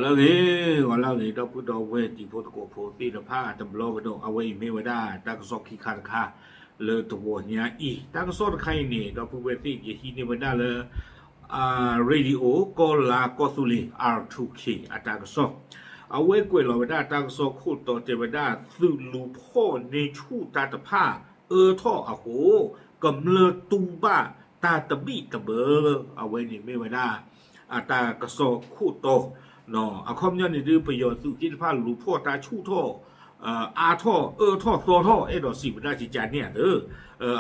ဂီၤလၢအဂ့ၤ, ဂီၤလၢအဂ့ၤ ဒီပုၢ်ဒီဝဲၢ်တံၤဖိသကိးဖိသ့ၣ်တဖၣ်တဘျီကဒီး, အဝဲအံၤမ့ၢ်ဝဲဒၣ်တၢ်ကစီၣ်ခံခါတခါ လၢတဂီၤညါအံၤ, တၢ်ကစီၣ်တခါအံၤန့ၣ် ဒီပုၢ်ဝဲၢ်သ့ၣ် ယဟံးန့ၢ်ဝဲဒၣ်လၢ Radio ကီၢ်လါကီၢ်သူလ့ၤ R two K အတၢ်ကစီၣ်, အဝဲကွဲးလီၤဝဲဒၣ်တၢ်ကစီၣ်ခိၣ်တီတဲဝဲဒၣ် သုးလူၤဖီၣ်န့ၢ်ဆူၣ်တၢ်တဖၣ်အၢထီၣ်အဃိ ကမျၢၢ်တူၢ်ဘၣ်တၢ်တဘံၣ်တဘၢ, အဝဲန့ၣ်မ့ၢ်ဝဲဒၣ် အတၢ်ကစီၣ်ခိၣ်တီ, အခီပညီန့ၣ်ဒုး ပယီၤသုးသ့ၣ်တဖၣ်လူၤဖီၣ်တၢ်ဆူၣ်ထီၣ် အါထီၣ်အၢထီၣ်သီထီၣ် အဲၣ်ဒိးစံးဝဲဒၣ်ကကန့ၣ်ဧါသၢ,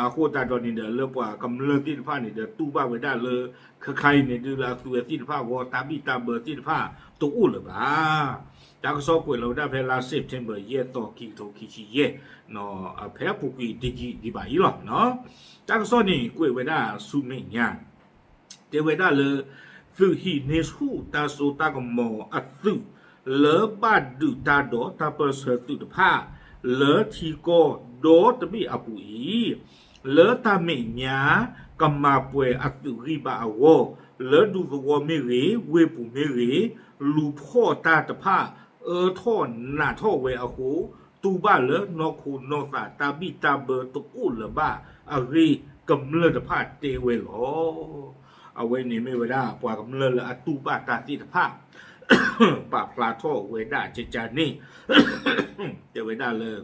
အဃိသတးဒီးန့ၣ်ဒီး လၢပှၤကမျၢၢ်သ့ၣ်တဖၣ်န့ၣ်ဒီး တူၢ်ဘၣ်ဝဲဒၣ်လၢ ခဲခါအံၤန့ၣ်ဒုး လၢအသုးဝဲသ့ၣ်တဖၣ်အဂီၢ် တၢ်ဘံၣ်တၢ်ဘၢသ့ၣ်တဖၣ်တအိၣ်လၢၤဘၣ်. တၢ်ကစီၣ်ကွဲးလီၤဝဲဒၣ်ဖဲလါ September ယဲၢ်သီ ခံကထိခံဆံယဲၢ်, ဖဲအပူၤကွံာ်တယံာ်ဒံးဘၣ်အံၤလီၤ. တၢ်ကစီၣ်န့ၣ် ကွဲးဝဲဒၣ်ဆူမဲာ်ညါ တဲဝဲဒၣ်လၢ သုးဟံးန့ၢ်ဆူၣ်တၢ်စိတၢ်ကမီၤအသုး လၢဘၣ်ဒုးတၢ်ဒီးတၢ်ပၢၢ်ဆၢသုးတဖၣ် လၢထံကီၢ်ဒီတဘ့ၣ်အပူၤအံၤ, လၢတၢ်မဲာ်ညါ ကမၤပှဲၤအသုးဂံၢ်ဘါအဂီၢ် လၢဒူသဝီမ့ၢ်ဂ့ၤ ဝ့ၢ်ပူၤမ့ၢ်ဂ့ၤ လူၤဖီၣ်တၢ်တဖၣ် အၢထီၣ်နးထီၣ်ဝဲအဃိ တူၢ်ဘၣ်လၢနီၢ်ခိနီၢ်သးတၢ်ဘံၣ်တၢ်ဘၢတအိၣ်လၢၤဘၣ်အဂ့ၢ် ကမျၢၢ်တဖၣ်တဲဝဲလီၤ. အဝဲန့ၣ်မ့ၢ်ဝဲဒၣ်ပှၤကမျၢၢ်လၢအတူၢ်ဘၣ်တၢ်သ့ၣ်တဖၣ် ပာ်ဖျါထီၣ်ဝဲဒၣ်ကကန့ၣ် တဲဝဲဒၣ်လၢ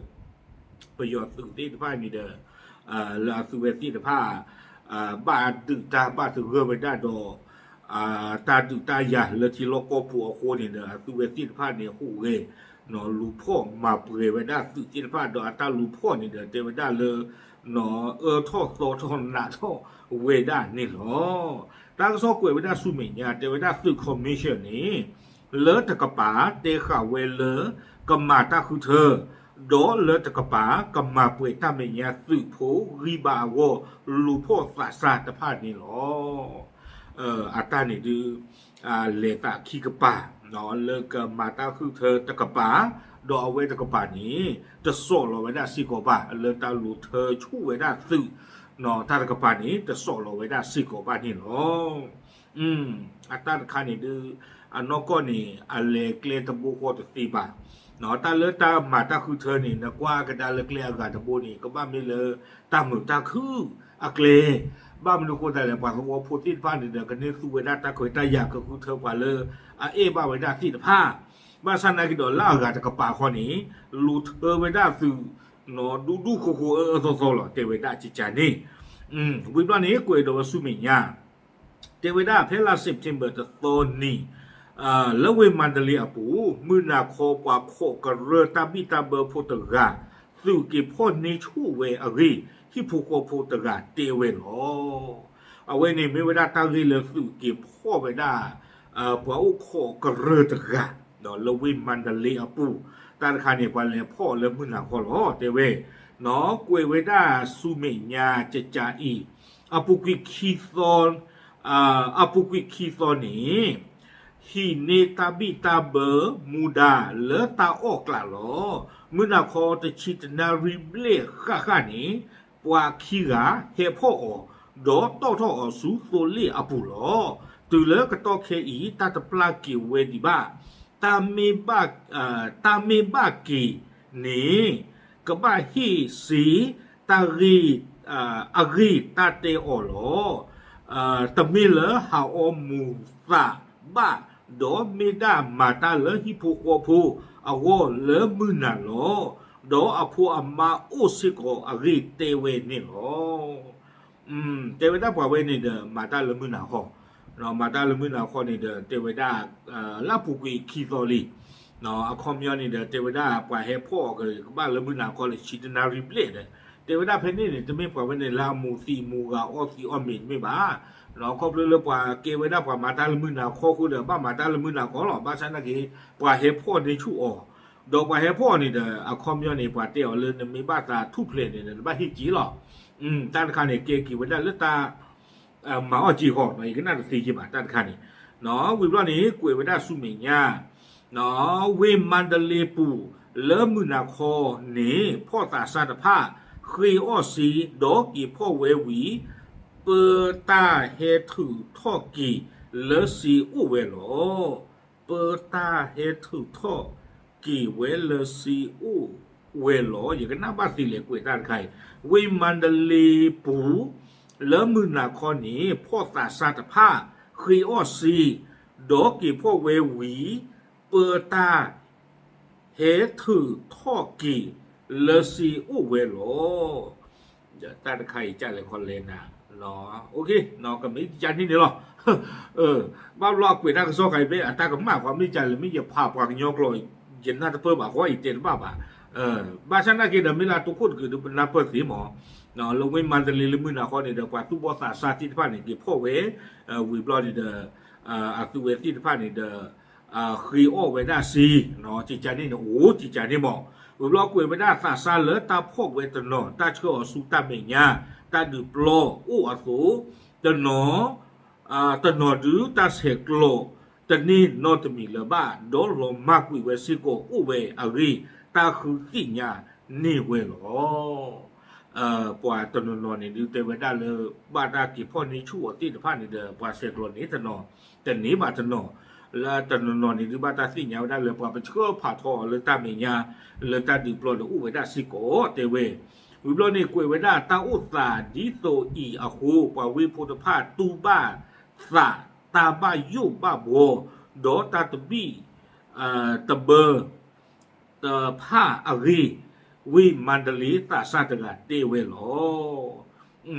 ပယီၤသုးသ့ၣ်တဖၣ်န့ၣ်ဒီး လၢအသုးဝဲသ့ၣ်တဖၣ် ဘၣ်ဒုးတၢ်ဘၣ်သဂၢၢ်ဝဲဒၣ်ဒီး တၢ်ဒုးတၢ်ယၤလၢထံလီၢ်ကီၢ်ပူၤအဃိန့ၣ်ဒီး အသုးဝဲသ့ၣ်တဖၣ်န့ၣ် ဟူးဂဲၤ လူၤဖီၣ်မၤပှဲၤဝဲဒၣ်သုးသ့ၣ်တဖၣ်ဒီးအတၢ်လူၤဖီၣ်န့ၣ်ဒီး တဲဝဲဒၣ်လၢ အၢထီၣ်သီထီၣ်နးထီၣ်ဝဲဒၣ်န့ၣ်လီၤ. တၢ်ကစီၣ်ကွဲးဝဲဒၣ်ဆူမဲာ်ညါ တဲဝဲဒၣ်သုး commission န့ၣ် လၢတကပၤတဲဃာ်ဝဲလၢ ကမၤတၢ်ဃုထၢ ဒီးလၢတကပၤ ကမၤပှဲၤတၢ်မဲာ်ညါသုးဖိဂံၢ်ဘါအဂီၢ် လူၤဖီၣ်သးစၢ်တဖၣ်န့ၣ်လီၤ. အတၢ်န့ၣ်ဒုး လဲၤသးခံကပၤ လၢကမၤတၢ်ဃုထၢတကပၤ ဒီးအဝဲတကပၤန့ၣ် တစိာ်လီၤဝဲဒၣ်စ့ၢ်ကီးဘၣ် လၢတၢ်လူၤထၢဆူၣ်ဝဲဒၣ်သုး တၢ်တကပၤန့ၣ် တစိာ်လီၤဝဲဒၣ်စ့ၢ်ကီးဘၣ်န့ၣ်လီၤ. အတၢ်တခါန့ၣ်ဒုး အနီၢ်ကီၢ်န့ၣ် အလဲၤကျဲတဘိဃီတသ့ဘၣ်. တၢ်လၢတၢ်မၤတၢ်ဃုထၢန့ၣ် နကွၢ်ကဒါလၢကျဲအဂၤတဘိန့ၣ် ကဘၣ်မ့ၢ်လၢတၢ်မုာ်တၢ်ခုၣ်အကျဲ, ဘၣ်မနုၤအဃိသတးလဲၣ် ပှၤသဝီဖိသ့ၣ်တဖၣ်န့ၣ်ဒီး ကန့ၢ်သူဝဲဒၣ်တၢ်ခွဲးတၢ်ယာ်ကဃုထၢပှၤလၢအအဲၣ်ဘၣ်ဝဲဒၣ်သ့ၣ်တဖၣ်, ဘၣ်ဆၣ်နာ်က့ဒီးလၢအဂၤတကပၤဃီန့ၣ် လူၤထၢဝဲဒၣ်သုး ဒူဒူဃိဃိအၢအၢသီသီလီၤ တဲဝဲဒၣ်ကကန့ၣ်, ဝံၤဘျီန့ၣ် ကွဲးဒီးဝဲဆူမဲာ်ညါ တဲဝဲဒၣ်ဖဲလါ September တသီနံၤ လၢဝ့ၢ်မါဒလ့အပူၤ မုၢ်နၤခီပှၤခိးကရၢတၢ်ဘံၣ်တၢ်ဘၢဖိတဂၤ သုးက့ၤဖီၣ်န့ၢ်ဆူၣ်ဝဲအဂ့ၢ် ဟံၣ်ဖိဃီဖိတဂၤတဲဝဲလီၤ. အဝဲန့ၣ်မ့ၢ်ဝဲဒၣ်တၢ်ဂ့ၢ်လၢသုးက့ၤဖီၣ်ဝဲဒၣ် ပှၤအိၣ်ခိးကရၢတဂၤ လၢဝ့ၢ်မါဒလ့အပူၤ, တၢ်တခါန့ၣ် ပှၤလဲၤဖီၣ်အီၤလၢမုၢ်နၤခီလီၤ တဲဝဲ, ကွဲးဝဲဒၣ်ဆူမဲာ်ညါကကအံၤ, အပူၤကွံာ်ခံသီ အပူၤကွံာ်ခံသီန့ၣ် ဟံးန့ၢ်တၢ်ဘံၣ်တၢ်ဘၢမူဒါလၢတၢ်အီၣ်ကျးလီၤ. မုၢ်နၤခီတဆံတနၣ်ရံၣ်ဘျဲၣ်ဃၣ်ဃၣ်န့ၣ် ပှၤခံဂၤဟဲဖီၣ်အီၤ ဒီးတီၣ်ထီၣ်အီၤဆူသိလ့ၣ်အပူၤလီၤ. တုၤလၢကတီၢ်ခဲအံၤ တၢ်တပျၢ်က့ၤဝဲဒံးဘၣ်. တၢ်မ့ၢ်ဘၣ် တၢ်မ့ၢ်ဘၣ်က့ၤန့ၣ် ကဘၣ်ဟ့ၣ်စ့ တၢ်ဂ့ၢ် အဂ့ၢ်တၢ်တဲအီၤလီၤ. တမ့ၢ်လၢဟးအီမူၤသးဘၣ်, ဒီးမ့ၢ်ဒၣ်မၤတၢ်လၢဟံၣ်ဖိဃီဖိအဂီၢ်လၢမုၢ်နၤလီၤ. ဒီးအဖိအမါအိၣ်စ့ၢ်ကီးအဂ့ၢ်တဲဝဲန့ၣ်လီၤ. တဲဝဲဒၣ်ပှၤဝဲန့ၣ်ဒီး မၤတၢ်လၢမုၢ်နၤဃီ, မၤတၢ်လၢမုၢ်နၤဃီန့ၣ်ဒီး တဲဝဲဒၣ် လၢအပူၤကွံာ်ခံသီလံ. အခီပညီန့ၣ်ဒီး တဲဝဲဒၣ်ပှၤဟဲဖီၣ်အီၤကဘၣ်လၢမုၢ်နၤဃီလၢ ဆံတနၣ်ရံၣ်ဘျဲၣ်ဒီး တဲဝဲဒၣ်ဖဲန့ၣ်န့ၣ် တမ့ၢ်ပှၤဝဲန့ၣ်လၢအမူၤသံးမူၤဂၤအီၣ်သံးအီၣ်မ့ၤတမ့ၢ်ဘၣ်. ခီဖျိလၢပှၤကဲဝဲဒၣ်ပှၤမၤတၢ်လၢမုၢ်နၤဃီအဃိဒီး ဘၣ်မၤတၢ်လၢမုၢ်နၤဃီလီၤ. ဘၣ်ဆၣ်နာ်က့ ပှၤဟဲဖီၣ်န့ၢ်ဆူၣ်အီၤ, ဒီးပှၤဟဲဖီၣ်အီၤန့ၣ်ဒီး အခီပညီန့ၣ် ပှၤတဲအီၤလၢနမ့ၢ်ဘၣ်သးထူၣ်ဖျဲးန့ၣ်ဒီး နဘၣ်ဟ့ၣ်က့ၤလီၤ. တၢ်တခါန့ၣ် ကဲက့ၤဝဲဒၣ်လၢတၢ် မၤအီၣ်က့ၤဃီ ယကနၣ်တသ့က့ၤဘၣ် တၢ်တခါန့ၣ်. ဝံၤဘျီန့ၣ် ကွဲးဝဲဒၣ်ဆူမဲာ်ညါ ဝ့ၢ်မါဒလ့ပူၤ လၢမုၢ်နၤခီန့ၣ် ဖီၣ်သးစၢ်တဖၣ် ဃ့အီၣ်စ့ ဒီးက့ၤဖီၣ်ဝဲဝံၤ ပၢတၢ်ဟဲထုးထီၣ်က့ၤလၢစ့အိၣ်ဝဲလီၤ. ပၢတၢ်ဟဲထုးထီၣ်က့ၤဝဲလၢစ့အိၣ်ဝဲလီၤ. ယကနၣ်ဘၣ်သ့လဲၣ် ကွဲးတၢ်တခါအံၤ, ဝ့ၢ်မါတလ့ပူၤ လၢမုၢ်နၤခီန့ၣ် ဖီၣ်သးစၢ်တဖၣ် ဃ့အီၣ်စ့ ဒီးက့ၤဖီၣ်ဝဲဝံၤ ပၢတၢ် ဟဲထုးထီၣ်က့ၤလၢစ့အိၣ်ဝဲလီၤ. တၢ်တခါအံၤ ကလဲၤခီလဲၤနၤ, ကမ့ၢ်ကန့ၣ်န့ၣ်လီၤ. ဘၣ်ဘျီအကွဲးတၢ်ကစီၣ်ခါအံၤ ဖဲအတၢ်ကမၣ်ဃီ မ့ၢ်ကလဲၤ မ့ၢ်ယဖးပှၤကညီကျိာ် ယနၢ်တပၢၢ်ဘၣ်ဃီ ယတဲတဘၣ်ဘၣ်. ဘၣ်ဆၣ်နာ်က့ဒီး မ့ၢ်လၢတိခိၣ်တကုာ်ဒီး ပနၢ်ပၢၢ်သ့မး, လၢဝ့ၢ်မါတလ့လၢမုၢ်နၤခီန့ၣ်ဒီး ပှၤသူၣ်ဘီၣ်သးစၢ်သ့ၣ်တဖၣ်န့ၣ် က့ၤဖီၣ်ဝဲ, ဝံၤဘျီန့ၣ်ဒီး အသုဝဲသ့ၣ်တဖၣ်န့ၣ်ဒီး ဃ့အီၣ်ဝဲဒၣ်စ့, ကကန့ၣ်န့ၣ် အိၣ်ကကန့ၣ်မး. ဝံၤဘျီကွဲးဝဲဒၣ်သးစၢ်လၢတၢ်ဖီၣ်ဝဲတနီၤ တၢ်ဆှၢအီၤဆူတၢ်မဲာ်ညါ တၢ်ဒုးပျီအိၣ်အသိး, တနီၤ တနီၤဒုးတၢ်ဆဲးကျိး တန့ၢ်နီတမံၤလၢၤဘၣ် ဒီးလီၤမၢ်ကွံာ်ဝဲစ့ၢ်ကီးအိၣ်ဝဲအဂ့ၢ် တၢ်ဃုသ့ၣ်ညါန့ၢ်ဝဲလီၤ. ပှၤတနီၤနီၤန့ၣ်ဒုးတဲဝဲဒၣ်လၢ ဘၣ်တၢ်က့ၤဖီၣ်န့ၢ်ဆူၣ်အီၤသ့ၣ်တဖၣ်န့ၣ်ဒီး ပှၤဆဲးကျိးန့ၢ်တနီၤ, တန့ၢ်ဘၣ်တနီၤ, လၢတနီၤနီၤန့ၣ်ဒုး ဘၣ်တၢ်သ့ၣ်ညါဝဲဒၣ်လၢ ပှၤပဆှၢဖးထီအီၤလၢတၢ်မဲာ်ညါ လၢတၢ်ဒုးပျီဒီးအိၣ်ဝဲဒၣ်စ့ၢ်ကီး တဲဝဲ. ဝံၤဘျီန့ၣ်ကွဲးဝဲဒၣ်တၢ်အိၣ်သးဒ်သိးအံၤအဃိ ပှၤဝ့ၢ်ဖိတဖၣ်တူၢ်ဘၣ်သး တၢ်ဘၣ်ယိၣ်ဘၣ်ဘှီ ဒီးတၢ်တဘံၣ် တဘၢ တဖၣ်အဂ့ၢ် ဝ့ၢ်မါတလ့သးစၢ်တဂၤတဲဝဲလီၤ.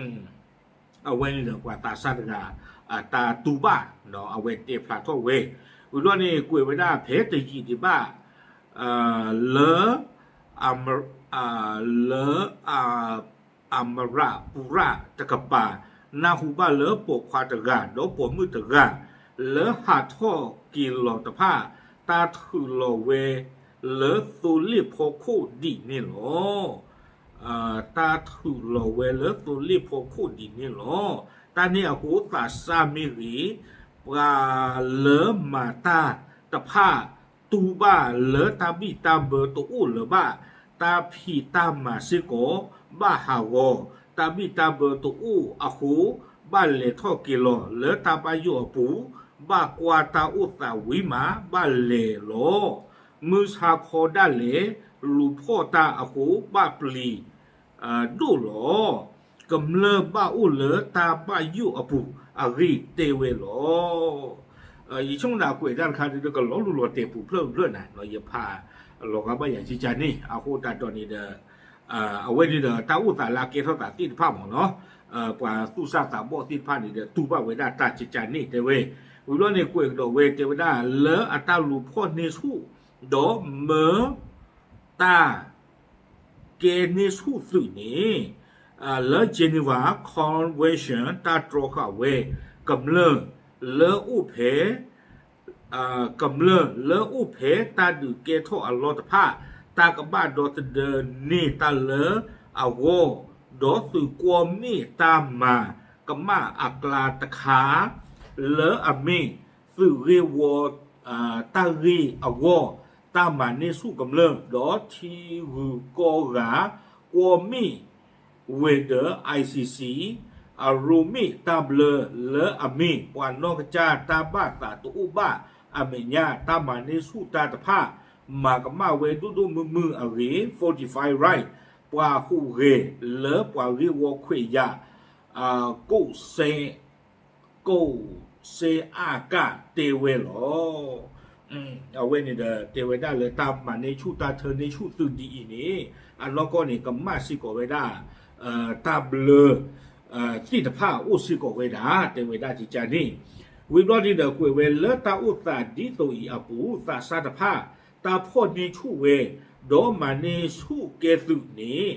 အဝဲန့ၣ်ဒီးပှၤသးစၢ်တဂၤ တၢ်တူၢ်ဘၣ် အဝဲတဲဖျါထီၣ်ဝဲ. ဝံၤဘျီန့ၣ်ကွဲးဝဲဒၣ်ဖဲတယံာ်ဒံးဘၣ် လၢ လၢ အမရပူရတကပၤ နၢ်ဟူဘၣ်လၢပိာ်ခွါတဂၤ ဒီးပိာ်မုၣ်တဂၤ လၢဟးထီၣ်က့ၤလီၤတဖၣ် တၢ်ထုးလီၤဝဲလၢသိလ့ၣ်ဖီခိၣ်ဒ်န့ၣ်လီၤ. တၢ်ထုးလီၤဝဲလၢသိလ့ၣ်ဖီခိၣ်ဒ်န့ၣ်လီၤ. တၢ်န့ၣ်အဃိသးစၢ်မ့ၢ်ဂ့ၤ, ပှၤလၢမၤတၢ်တဖၣ် တူၢ်ဘၣ်လၢတၢ်ဘံၣ်တၢ်ဘၢတအိၣ်လၢၤဘၣ်, တၢ်ဖံးတၢ်မၤစ့ၢ်ကီး ဘၣ်ဟးဂီၤ, တၢ်ဘံၣ်တၢ်ဘၢတအိၣ်အဃိ ဘၣ်လဲၤထီၣ်က့ၤလီၤလၢတၢ်ဘၣ်ယိၣ်အပူၤ, ဘၣ်ကွၢ်တၢ်အိၣ်သးဝံၤမး ဘၣ်လဲၤလီၤ. မုၢ်ဆါခီဒၣ်လဲာ် လူၤဖီၣ်တၢ်အဃိ ဘၣ်ပျံၤ ဒိၣ်လီၤ. ကမျၢၢ်ဘၣ်အိၣ်လၢတၢ်ဘၣ်ယိၣ်အပူၤအဂ့ၢ်တဲဝဲလီၤ. ယဆိကမိၣ်ဒၣ်ကွဲးတၢ်တခါဒုး ကလီၤလူၤလီၤတဲာ်ပူၤဖျၢၣ်ဖျၢၣ်နၤ, ယဖးလီၤဂာ်ဘၣ်ယၤကကန့ၣ် အဃိသတးဒီးန့ၣ်ဒီး အဝဲန့ၣ်ဒီးတၢ်အိၣ်သးလၢအကဲထီၣ်သးသ့ၣ်တဖၣ်မ့ၢ်နီၤ, ပှၤသူၣ်စၢ်သးဘီၣ်သ့ၣ်တဖၣ်န့ၣ်ဒီး တူၢ်ဘၣ်ဝဲဒၣ်တၢ်ကကန့ၣ်တဲဝဲ. ဝံၤဘျီန့ၣ်ကွဲးကဒီးဝဲတဲဝဲဒၣ် လၢအတၢ်လူၤဖီၣ်န့ၢ်ဆူၣ် ဒီးမၢ တၢ် ကဲန့ၢ်ဆူၣ်သုးန့ၣ် လၢ Geneva Convention တၢ်တြီဃာ်ဝဲ ကမျၢၢ်လၢအိၣ်ဖဲ ကမျၢၢ်လၢအိၣ်ဖဲတၢ်ဒုးကဲထီၣ်အလီၢ်တဖၣ် တၢ်ကဘၣ်ဒီသဒၢန့ၢ်တၢ်လၢအဂီၢ် ဒီးသုးကွီၢ်မ့ၣ်တၢ်မၤကမၣ်အကျါတခါ လၢအမ့ၢ်သုးဂ့ၢ်ဝီ တၢ်ဂ့ၢ်အဂီၢ် တၢ်မၤန့ၢ်ဆူၣ်ကမျၢၢ် ဒီးထံဂုၤကီၢ်ဂၤ ကွီၢ်မ့ၣ်ဝဲၤဒၢး ICC အရိမ့ၣ်တၢ်ဘျၢလၢအမ့ၢ် ပှၤနီၢ်ကစၢ်တၢ်ဘၣ်သးတအိၣ်ဘၣ်အမဲာ်ညါ တၢ်မၤန့ၢ်ဆူၣ်တၢ်တဖၣ် မၤကမၣ်ဝဲဒိၣ်ဒိၣ်မုၢ်မုၢ်အဂ့ၢ် fortify right ပှၤဟူးဂဲၤလၢပှၤဂ့ၢ်ဝီခွဲးယာ် ကိးစဲ ကိးစဲအါကၣ်တဲဝဲလီၤ. အဝဲန့ၣ်ဒီးတဲဝဲဒၣ်လၢတၢ်မၤန့ၢ်ဆူၣ်တၢ်ထၢန့ၢ်ဆူၣ်သုးဒ်အံၤန့ၣ် အနီၢ်ကီၢ်န့ၣ် ကမၣ်စ့ၢ်ကီးဝဲဒၣ် တၢ်ဘျၢ သ့ၣ်တဖၣ်အိၣ်စ့ၢ်ကီးဝဲဒၣ် တဲဝဲဒၣ်ကကန့ၣ်. ဝံၤဘျီဒ်ဒီးကွဲးဝဲလၢတၢ်အိၣ်သးဒ်သိးအံၤအပူၤ သးစၢ်တဖၣ် တၢ်ဖီၣ်န့ၢ်ဆူၣ်ဝဲ ဒီးမၤန့ၢ်ဆူၣ်ကဲသုးန့ၣ်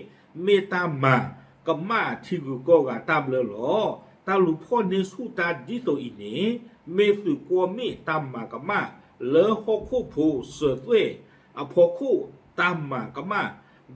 မ့ၢ်တၢ်မၤကမၣ်ထံဂုၤကီၢ်ဂၤတၢ်ဘျၢလီၤ. တၢ်လူၤဖီၣ်န့ၢ်ဆူၣ်တၢ်ဒ်သိးအံၤန့ၣ် မ့ၢ်သုးကွီၢ်မ့ၣ်တၢ်မၤကမၣ် လၢဟီၣ်ခိၣ်ဖိစၢၤသွဲၣ်အဖီခိၣ်တၢ်မၤကမၣ်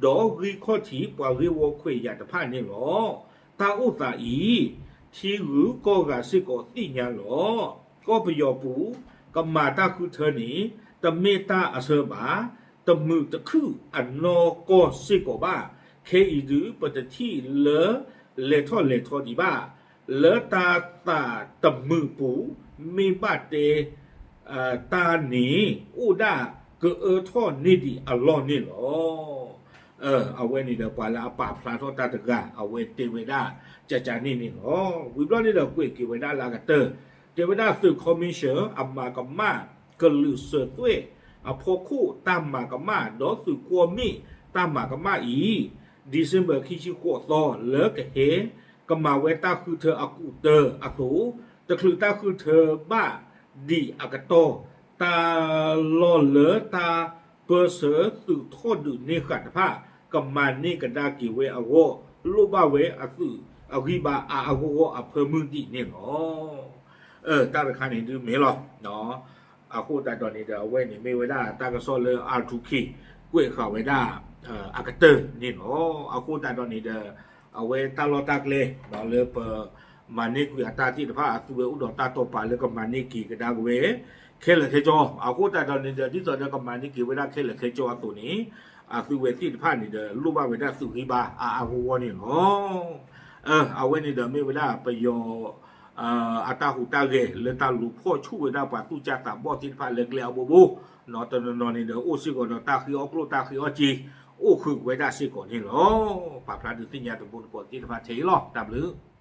ဒီးဂံၢ်ခီၣ်ထံးပှၤဂ့ၢ်ဝီခွဲးယာ်တဖၣ်န့ၣ်လီၤ. တၢ်အိၣ်သးအံၤ ထံဂုၤကီၢ်ဂၤစ့ၢ်ကီးသ့ၣ်ညါလီၤ. ကီၢ်ပယီၤပူၤ ကမၤတၢ်ဃုထၢန့ၣ် တမ့ၢ်တၢ်အဆၢဘၣ်, တမုာ်တခုၣ်အနီၢ်ကီၢ်စ့ၢ်ကီးဘၣ်. ခဲအံၤဒုး ပတထံၣ်လၢလဲၤထီၣ်လဲၤထီဒံးဘၣ်. လၢတၢ်သးတမုာ်ပူၤ မ့ၢ်ဘၣ်တဲ တၢ်န့ၣ်အိၣ်ဒၣ်ကအၢထီၣ်န့ၢ်ဒံးအလီၢ်န့ၣ်လီၤ. အဝဲန့ၣ်ဒီးပှၤလၢအပာ်ဖျါထီၣ်တၢ်တဂၤ အဝဲတဲဝဲဒၣ်ကကန့ၣ်န့ၣ်လီၤ. ဝံၤဘျီန့ၣ်ဒီးကွဲးက့ၤဝဲဒၣ်လၢအကတၢၢ် တဲဝဲဒၣ်သုး commission အမၤကမၣ် ကလုာ်စၢၤသွဲၣ်အဖီခိၣ်တၢ်မၤကမၣ် ဒီးသုးကွီၢ်မ့ၣ်တၢ်မၤကမၣ်အံၤ December ခံဆံဃိးသီလၢကဟဲ ကမၤဝဲတၢ်ဃုထၢအကူာ်တၢအသိး တချုးတၢ်ဃုထၢဘၣ်ဒံးအကတီၢ် တၢ်လီၢ်လၢတၢ်ပၢဆှၢသုးထီၣ်ဒုးန့ၢ်ဃာ်တဖၣ် ကမၤန့ၢ်ကဒါက့ၤဝဲအဂီၢ် လိၣ်ဘၣ်ဝဲအသုးအဂံၢ်ဘါအါအါဂီၢ်ဂီၢ်အဖၢမုၢ်ဒံးန့ၣ်လီၤ. တၢ်တခါန့ၣ်ဒုးမ့ၢ်လီၤ. အဃိသတးဒီးန့ၣ်ဒီး အဝဲန့ၣ်မ့ၢ်ဝဲဒၣ်တၢ်ကစီၣ်လၢ R two K ကွဲးဃာ်ဝဲဒၣ် အကတၢၢ်န့ၣ်လီၤ. အဃိသတးဒီးန့ၣ်ဒီး အဝဲတၢ်လီၢ်တၢ်ကျဲ လၢပမၤန့ၢ်ကွံာ်အတၢ်သ့ၣ်တဖၣ် အသုဝဲအိၣ်ဒီးတၢ်တိာ်ပာ်လၢကမၤန့ၢ်က့ၤကဒါက့ၤဝဲ ခဲလၢာ်ခဲဆ့ အဃိသတးဒီးန့ၣ်ဒီး ဒ်သိးဒီးကမၤန့ၢ်က့ၤဝဲဒၣ်ခဲလၢာ်ခဲဆ့အသိးန့ၣ် အသုဝဲသ့ၣ်တဖၣ်န့ၣ်ဒီး လိၣ်ဘၣ်ဝဲဒၣ်သုးဂံၢ်ဘါအါအါဂီၢ်ဂီၢ်န့ၣ်လီၤ. အဝဲန့ၣ်ဒီးမ့ၢ်ဝဲဒၣ်ပယီၤ အတၢ်ဟူးတၢ်ဂဲၤလၢတၢ်လူၤဖီၣ်ဆူၣ်ဝဲဒၣ်ပှၤသူၣ်ကၢ်သးဘီၣ်သ့ၣ်တဖၣ်လၢကျဲအဘိဘိ တနီၤနီၤန့ၣ်ဒီး အိၣ်စ့ၢ်ကီးဒီးတၢ်ဃ့အီၣ်ကျိၣ်တၢ်ဃ့အီၣ်စ့ အိၣ်ဃုာ်ဝဲဒၣ်စ့ၢ်ကီးန့ၣ်လီၤ. ပာ်ဖျါဒုးသ့ၣ်ညါတဘိတပီၤသ့ၣ်တဖၣ်ထဲအံၤလီၤ. တၢ်ဘျုး